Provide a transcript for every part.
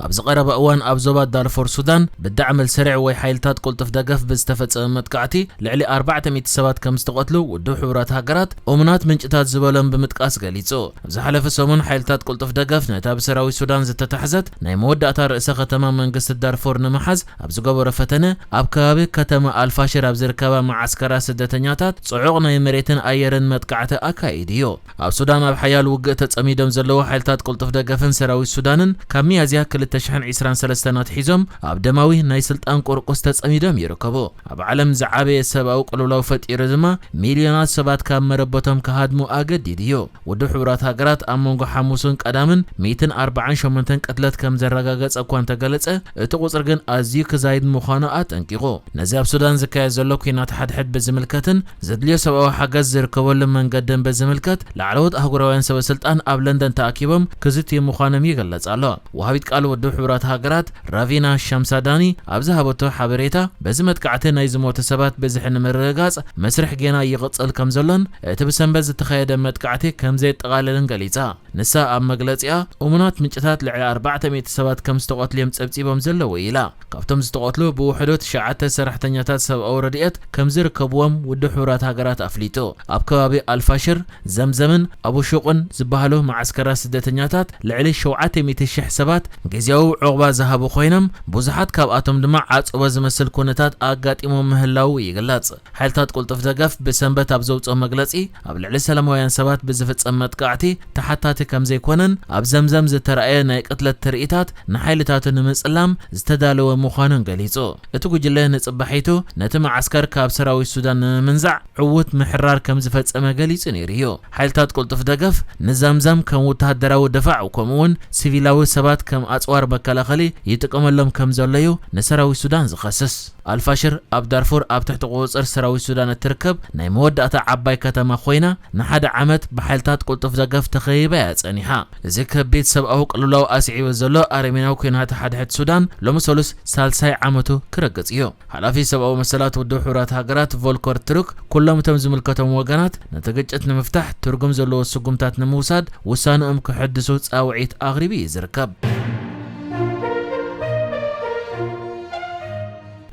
ኣብዚ ቀረባ እዋን ኣብ ዞባ ዳርፎር ሱዳን ብዳዕመል ሰሪዕ ወይ ሓይልታት ቅልጡፍ ደገፍ ብዝተፈጸመ መጥቃዕቲ ልዕሊ ኣርባዕተ ሚእቲ ሰባት ከም ዝተቐትሉ ውድብ ሕቡራት ሃገራት እሙናት ምንጭታት ዝበሎም ብምጥቃስ ገሊጹ። ኣብ ዝሓለፈ ሰሙን ሓይልታት ቅልጡፍ ደገፍ ነታ ብሰራዊት ሱዳን ዝተታሕዘት ናይ መወዳእታ ርእሰ ከተማ መንግስቲ ዳርፎር ንምሓዝ ኣብ ዝገበሮ ፈተነ ኣብ ከባቢ ከተማ ኣልፋሽር ኣብ ዝርከባ መዓስከራት ስደተኛታት ጽዑቕ ናይ መሬትን ኣየርን መጥቃዕቲ ኣካይዱ እዩ። ኣብ ሱዳን ኣብ ሓያል ውግእ ተጸሚዶም ዘለዉ ሓይልታት ቅልጡፍ ደገፍን ሰራዊት ሱዳንን ካብ ሚያዝያ ክልተ ሽሕን ዕስራን ሰለስተን ኣትሒዞም ኣብ ደማዊ ናይ ስልጣን ቁርቁስ ተጸሚዶም ይርከቡ። ኣብ ዓለም ዝዓበየ ሰብኣዊ ቅልውላው ፈጢሩ ድማ ሚልዮናት ሰባት ካብ መረበቶም ክሃድሙ ኣገዲዱ እዩ። ውድብ ሕቡራት ሃገራት ኣብ መንጎ ሓሙስን ቀዳምን ሚእትን ኣርባዓን ሸሞንተን ቅትለት ከም ዘረጋገጸ እኳ እንተገለጸ፣ እቲ ቁጽሪ ግን ኣዝዩ ክዛይድ ምዃኑ ኣጠንቂቑ። ነዚ ኣብ ሱዳን ዝካየድ ዘሎ ኲናት ሓድሕድ ብዝምልከትን ዘድልዮ ሰብኣዊ ሓገዝ ዝርከበሉ መንገድን ብዝምልከት ላዕለዎት ኣህጉራውያን ሰበ ስልጣን ኣብ ለንደን ተኣኪቦም ክዝትዩ ምዃኖም ይግለጽ ኣሎ። ወሃቢት ቃል ውድብ ሕቡራት ሃገራት ራቪና ሻምሳዳኒ ኣብ ዝሃበቶ ሓበሬታ፣ በዚ መጥቃዕቲ ናይ ዝሞቱ ሰባት ብዝሒ ንምርግጋጽ መስርሕ ጌና ይቕጽል ከም ዘሎን እቲ ብሰንበት ዝተኻየደ መጥቃዕቲ ከም ዘየጠቓለልን ገሊጻ። ንሳ ኣብ መግለጺኣ፣ እሙናት ምንጭታት ልዕሊ ኣርባዕተ ሚእቲ ሰባት ከም ዝተቐትሉ እዮም ጸብጺቦም ዘለዉ ኢላ። ካብቶም ዝተቐትሉ ብውሕዱ ትሽዓተ ሰራሕተኛታት ሰብኣዊ ረድኤት ከም ዝርከብዎም ውድብ ሕቡራት ሃገራት ኣፍሊጡ። ኣብ ከባቢ ኣልፋሽር፣ ዘምዘምን ኣቡሹቕን ዝበሃሉ መዓስከራት ስደተኛታት ልዕሊ ሸውዓተ ሚእቲ ሽሕ ሰባት ግዝያዊ ዑቕባ ዝሃቡ ኮይኖም፣ ብዙሓት ካብኣቶም ድማ ዓጸቦ ዝመስል ኩነታት ኣጋጢሞም ምህላዉ ይግለጽ። ሓይልታት ቅልጡፍ ደገፍ ብሰንበት ኣብ ዘውጽኦ መግለጺ፣ ኣብ ልዕሊ ሰላማውያን ሰባት ብዝፍጸም መጥቃዕቲ ተሓታቲ ከም ዘይኮነን፣ ኣብ ዘምዘም ዝተራእየ ናይ ቅትለት ትርኢታት ንሓይልታቱ ንምጽላም ዝተዳለወ ምዃኑን ገሊጹ። እቲ ጉጅለ ንጽባሒቱ ነቲ መዓስከር ካብ ሰራዊት ሱዳን ንምምንዛዕ ዕዉት ምሕራር ከም ዝፈጸመ ገሊጹ ነይሩ እዩ። ሓይልታት ቅልጡፍ ደገፍ ንዘምዘም ከም ወተሃደራዊ ድፋዕ፣ ከምኡ'ውን ሲቪላዊ ሰባት ከም ኣጽዋር መከላኸሊ ይጥቀመሎም ከም ዘሎ እዩ ንሰራዊት ሱዳን ዝኸስስ። ኣልፋሽር ኣብ ዳርፉር ኣብ ትሕቲ ቁጽጽር ሰራዊት ሱዳን እትርከብ ናይ መወዳእታ ዓባይ ከተማ ኮይና፣ ንሓደ ዓመት ብሓይልታት ቅልጡፍ ደገፍ ተኸቢባ እያ ጸኒሓ። እዚ ከቢድ ሰብኣዊ ቅልውላው ኣስዒቡ ዘሎ ኣረሜናዊ ኲናት ሓድሕድ ሱዳን ሎሚ ሰሉስ ሳልሳይ ዓመቱ ክረግጽ እዩ። ሓላፊ ሰብኣዊ መሰላት ውድብ ሕቡራት ሃገራት ቮልከር ቱርክ፣ ኩሎም እቶም ዝምልከቶም ወገናት ነቲ ግጭት ንምፍታሕ ትርጉም ዘለዎ ስጉምታት ንምውሳድ ውሳነኦም ክሕድሱ ጻውዒት ኣቕሪቡ እዩ ዝርከብ።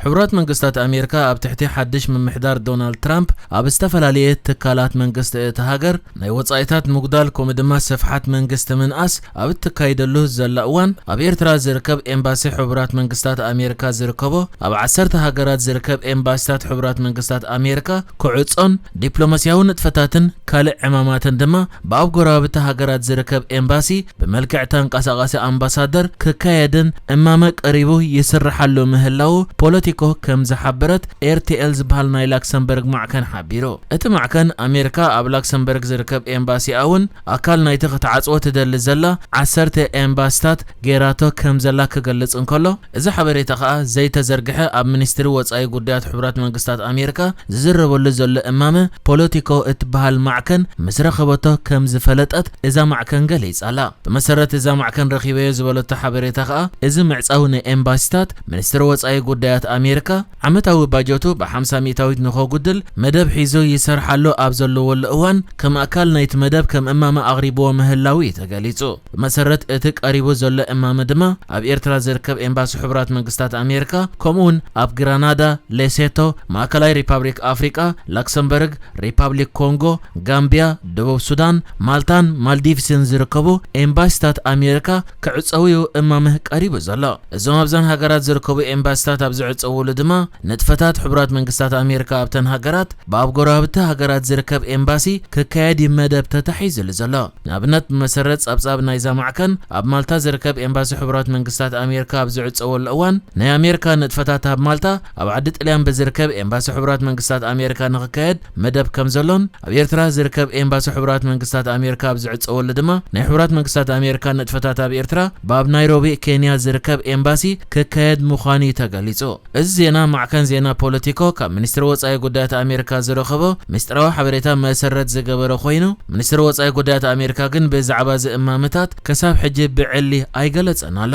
ሕቡራት መንግስታት ኣሜሪካ ኣብ ትሕቲ ሓድሽ ምምሕዳር ዶናልድ ትራምፕ ኣብ ዝተፈላለየ ትካላት መንግስቲ እቲ ሃገር ናይ ወጻኢታት ምጉዳል፣ ከምኡ ድማ ስፍሓት መንግስቲ ምንኣስ ኣብ እትካይደሉ ዘላ እዋን፣ ኣብ ኤርትራ ዝርከብ ኤምባሲ ሕቡራት መንግስታት ኣሜሪካ ዝርከቦ ኣብ ዓሰርተ ሃገራት ዝርከብ ኤምባሲታት ሕቡራት መንግስታት ኣሜሪካ ክዕጾን ዲፕሎማስያዊ ንጥፈታትን ካልእ ዕማማትን ድማ ብኣብ ጎረባብቲ ሃገራት ዝርከብ ኤምባሲ ብመልክዕ ተንቀሳቓሲ ኣምባሳደር ክካየድን እማመ ቀሪቡ ይስርሓሉ ምህላዉ ፖለቲኮ ከም ዝሓበረት ኤርቲኤል ዝበሃል ናይ ላክሰምበርግ ማዕከን ሓቢሩ። እቲ ማዕከን ኣሜሪካ ኣብ ላክሰምበርግ ዝርከብ ኤምባሲኣ እውን ኣካል ናይቲ ክትዓጽዎ ትደሊ ዘላ ዓሰርተ ኤምባሲታት ገይራቶ ከም ዘላ ክገልጽ እንከሎ፣ እዚ ሓበሬታ ከኣ ዘይተዘርግሐ ኣብ ሚኒስትሪ ወጻኢ ጉዳያት ሕቡራት መንግስታት ኣሜሪካ ዝዝረበሉ ዘሎ እማመ ፖለቲኮ እትበሃል ማዕከን ምስ ረኸበቶ ከም ዝፈለጠት እዛ ማዕከን ገሊጻ ኣላ። ብመሰረት እዛ ማዕከን ረኺበዮ ዝበለቶ ሓበሬታ ከኣ፣ እዚ ምዕጻው ንኤምባሲታት ሚኒስትሪ ወጻኢ ጉዳያት ኣሜሪካ ዓመታዊ ባጀቱ ብሓምሳ ሚእታዊት ንኸጉድል መደብ ሒዙ ይሰርሓሉ ኣብ ዘለወሉ እዋን፣ ከም ኣካል ናይቲ መደብ ከም እማመ ኣቕሪብዎ ምህላዉ እዩ ተገሊጹ። ብመሰረት እቲ ቀሪቡ ዘሎ እማመ ድማ፣ ኣብ ኤርትራ ዝርከብ ኤምባሲ ሕቡራት መንግስታት ኣሜሪካ፣ ከምኡውን ኣብ ግራናዳ፣ ሌሴቶ፣ ማእከላይ ሪፓብሊክ ኣፍሪቃ፣ ላክሰምበርግ፣ ሪፓብሊክ ኮንጎ፣ ጋምቢያ፣ ደቡብ ሱዳን፣ ማልታን ማልዲቭስን ዝርከቡ ኤምባሲታት ኣሜሪካ ክዕጸው'ዩ እማመ ቀሪቡ ዘሎ። እዞም ኣብዘን ሃገራት ዝርከቡ ኤምባሲታት ኣብ ዝዕጸውሉ ድማ፣ ንጥፈታት ሕቡራት መንግስታት ኣሜሪካ ኣብተን ሃገራት ብኣብ ጎረባብቲ ሃገራት ዝርከብ ኤምባሲ ክካየድ እዩ መደብ ተታሒዙሉ ዘሎ። ንኣብነት፣ ብመሰረት ጸብጻብ ናይዛ ማዕከን፣ ኣብ ማልታ ዝርከብ ኤምባሲ ሕቡራት መንግስታት ኣሜሪካ ኣብ ዝዕጸወሉ እዋን፣ ናይ ኣሜሪካ ንጥፈታት ኣብ ማልታ ኣብ ዓዲ ጥልያን ብዝርከብ ኤምባሲ ሕቡራት መንግስታት ኣሜሪካ ንኽካየድ መደብ ከም ዘሎን፣ ኣብ ኤርትራ ዝርከብ ኤምባሲ ሕቡራት መንግስታት ኣሜሪካ ኣብ ዝዕጸወሉ ድማ፣ ናይ ሕቡራት መንግስታት ኣሜሪካ ንጥፈታት ኣብ ኤርትራ ብኣብ ናይሮቢ ኬንያ ዝርከብ ኤምባሲ ክካየድ ምዃኑ እዩ ተገሊጹ። እዚ ዜና ማዕከን ዜና ፖለቲኮ ካብ ሚኒስትሪ ወጻኢ ጉዳያት ኣሜሪካ ዝረኸቦ ምስጢራዊ ሓበሬታ መሰረት ዝገበረ ኮይኑ፣ ሚኒስትሪ ወጻኢ ጉዳያት ኣሜሪካ ግን ብዛዕባ እዚ እማመታት ክሳብ ሕጂ ብዕሊ ኣይገለጸን ኣሎ።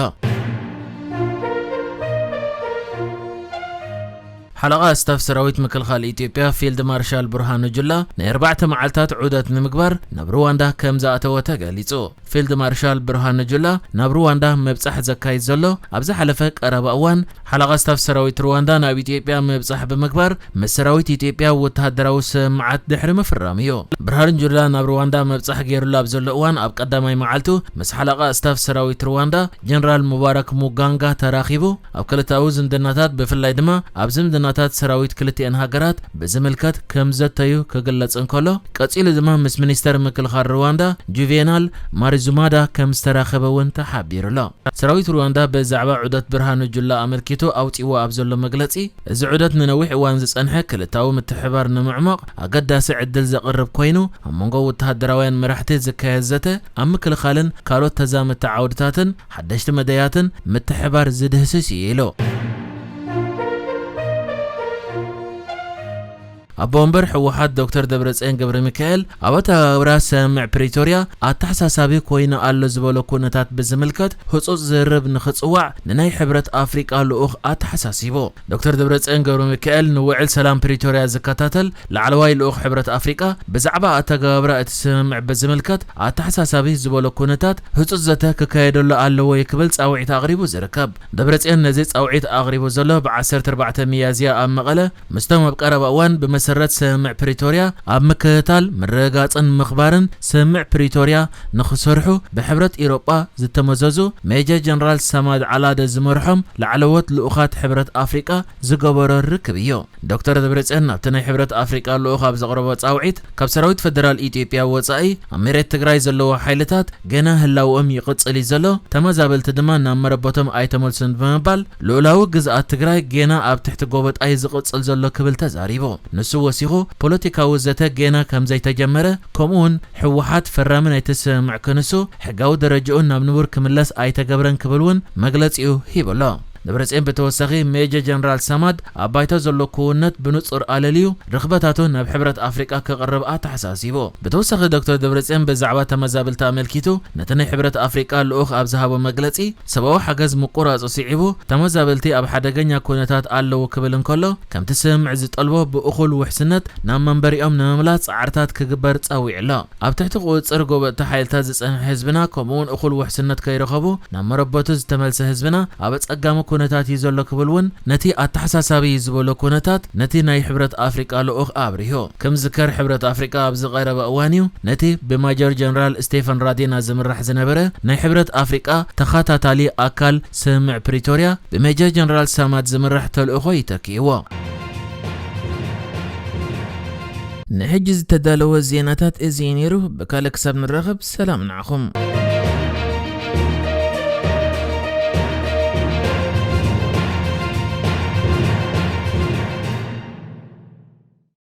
ሓለቓ ስታፍ ሰራዊት ምክልኻል ኢትዮጵያ ፊልድ ማርሻል ብርሃኑ ጁላ ናይ ኣርባዕተ መዓልታት ዑደት ንምግባር ናብ ሩዋንዳ ከም ዝኣተወ ተገሊጹ። ፊልድ ማርሻል ብርሃኑ ጁላ ናብ ሩዋንዳ ምብጻሕ ዘካይድ ዘሎ ኣብ ዝሓለፈ ቀረባ እዋን ሓለቓ ስታፍ ሰራዊት ሩዋንዳ ናብ ኢትዮጵያ ምብጻሕ ብምግባር ምስ ሰራዊት ኢትዮጵያ ወተሃደራዊ ስምምዓት ድሕሪ ምፍራም እዩ። ብርሃኑ ጁላ ናብ ሩዋንዳ ምብጻሕ ገይሩሉ ኣብ ዘሎ እዋን ኣብ ቀዳማይ መዓልቱ ምስ ሓለቓ ስታፍ ሰራዊት ሩዋንዳ ጀነራል ሙባረክ ሙጋንጋ ተራኺቡ ኣብ ክልተኣዊ ዝምድናታት ብፍላይ ድማ ኣብ ዝምድናታት ሰራዊት ክልቲአን ሃገራት ብዝምልከት ከም ዘተዩ ክግለጽ እንከሎ ቀጺሉ ድማ ምስ ሚኒስተር ምክልኻል ሩዋንዳ ጁቬናል ማሪዙማዳ ከም ዝተራኸበ እውን ተሓቢሩ ኣሎ። ሰራዊት ሩዋንዳ ብዛዕባ ዑደት ብርሃኑ ጁላ ኣመልኪቱ ኣውጺዎ ኣብ ዘሎ መግለጺ፣ እዚ ዑደት ንነዊሕ እዋን ዝጸንሐ ክልታዊ ምትሕባር ንምዕማቕ ኣገዳሲ ዕድል ዘቕርብ ኮይኑ፣ ኣብ መንጎ ወተሃደራውያን መራሕቲ ዝካየድ ዘተ፣ ኣብ ምክልኻልን ካልኦት ተዛመድቲ ዓውድታትን ሓደሽቲ መዳያትን ምትሕባር ዝድህስስ እዩ ኢሉ። ኣቦ ወንበር ህወሓት ዶክተር ደብረጽዮን ገብረ ሚካኤል ኣብ ኣተገባብራ ስምምዕ ፕሪቶርያ ኣተሓሳሳቢ ኮይኑ ኣሎ ዝበሎ ኩነታት ብዝምልከት ህጹጽ ዝርርብ ንኽጽዋዕ ንናይ ሕብረት ኣፍሪቃ ልኡኽ ኣተሓሳሲቡ። ዶክተር ደብረጽዮን ገብረ ሚካኤል ንውዕል ሰላም ፕሪቶርያ ዝከታተል ላዕለዋይ ልኡኽ ሕብረት ኣፍሪቃ ብዛዕባ ኣተገባብራ እቲ ስምምዕ ብዝምልከት ኣተሓሳሳቢ ዝበሎ ኩነታት ህጹጽ ዘተ ክካየደሉ ኣለዎ እዩ ክብል ጻውዒት ኣቕሪቡ ዝርከብ። ደብረጽዮን ነዚ ጻውዒት ኣቕሪቡ ዘሎ ብ ዓሰርተ ኣርባዕተ ሚያዝያ ኣብ መቐለ ምስቶም ኣብ ቀረባ እዋን ብመሰረት ስምምዕ ፕሪቶርያ ኣብ ምክትታል፣ ምርግጋጽን ምኽባርን ስምምዕ ፕሪቶርያ ንኽሰርሑ ብሕብረት ኢሮጳ ዝተመዘዙ ሜጀር ጀነራል ሳማድ ዓላደ ዝመርሖም ላዕለዎት ልኡኻት ሕብረት ኣፍሪቃ ዝገበሮ ርክብ እዩ። ዶክተር ደብረጽዮን ናብቲ ናይ ሕብረት ኣፍሪቃ ልኡኽ ኣብ ዘቕረቦ ጻውዒት፣ ካብ ሰራዊት ፈደራል ኢትዮጵያ ወጻኢ ኣብ መሬት ትግራይ ዘለዉ ሓይልታት ገና ህላውኦም ይቕጽል እዩ ዘሎ፣ ተመዛበልቲ ድማ ናብ መረበቶም ኣይተመልሱን ብምባል፣ ልኡላዊ ግዝኣት ትግራይ ገና ኣብ ትሕቲ ጎበጣ እዩ ዝቕጽል ዘሎ ክብል ተዛሪቡ። ንሱ ወሲኹ፣ ፖለቲካዊ ዘተ ገና ከም ዘይተጀመረ፣ ከምኡውን ህወሓት ፈራሚ ናይቲ ስምምዕ ክንሱ፣ ሕጋዊ ደረጃኡ ናብ ንቡር ክምለስ ኣይተገብረን ክብል እውን መግለጺኡ ሂቡ ኣሎ። ደብረጽዮን ብተወሳኺ ሜጀር ጀነራል ሳማድ ኣብ ባይታ ዘሎ ክውንነት ብንጹር ኣለልዩ ርኽበታቱ ናብ ሕብረት ኣፍሪቃ ክቕርብ ኣተሓሳሲቡ። ብተወሳኺ ዶክተር ደብረጽዮን ብዛዕባ ተመዛበልቲ ኣመልኪቱ ነቲ ናይ ሕብረት ኣፍሪቃ ልኡኽ ኣብ ዝሃቦ መግለጺ ሰብኣዊ ሓገዝ ምቁራጹ ስዒቡ ተመዛበልቲ ኣብ ሓደገኛ ኩነታት ኣለዉ ክብል እንከሎ ከምቲ ስምምዕ ዝጠልቦ ብእኹል ውሕስነት ናብ መንበሪኦም ንምምላስ ጻዕርታት ክግበር ጸዊዑ ኣሎ። ኣብ ትሕቲ ቁጽጽር ጎበጥቲ ሓይልታት ዝጸንሐ ህዝብና ከምኡውን እኹል ውሕስነት ከይረኸቡ ናብ መረበቱ ዝተመልሰ ህዝብና ኣብ ኣጸጋሚ ኩነታት እዩ ዘሎ ክብል እውን ነቲ ኣተሓሳሳቢ እዩ ዝበሎ ኩነታት ነቲ ናይ ሕብረት ኣፍሪቃ ልኡኽ ኣብሪሁ። ከም ዝከር ሕብረት ኣፍሪቃ ኣብዚ ቀረባ እዋን እዩ ነቲ ብማጀር ጀነራል ስቴፈን ራዴና ዝምራሕ ዝነበረ ናይ ሕብረት ኣፍሪቃ ተኸታታሊ ኣካል ስምምዕ ፕሪቶርያ ብሜጀር ጀነራል ሳማድ ዝምራሕ ተልእኾ ይተክእዎ። ንሕጂ ዝተዳለወ ዜናታት እዚ እዩ ነይሩ። ብካልእ ክሳብ ንራኸብ ሰላም ንዓኹም።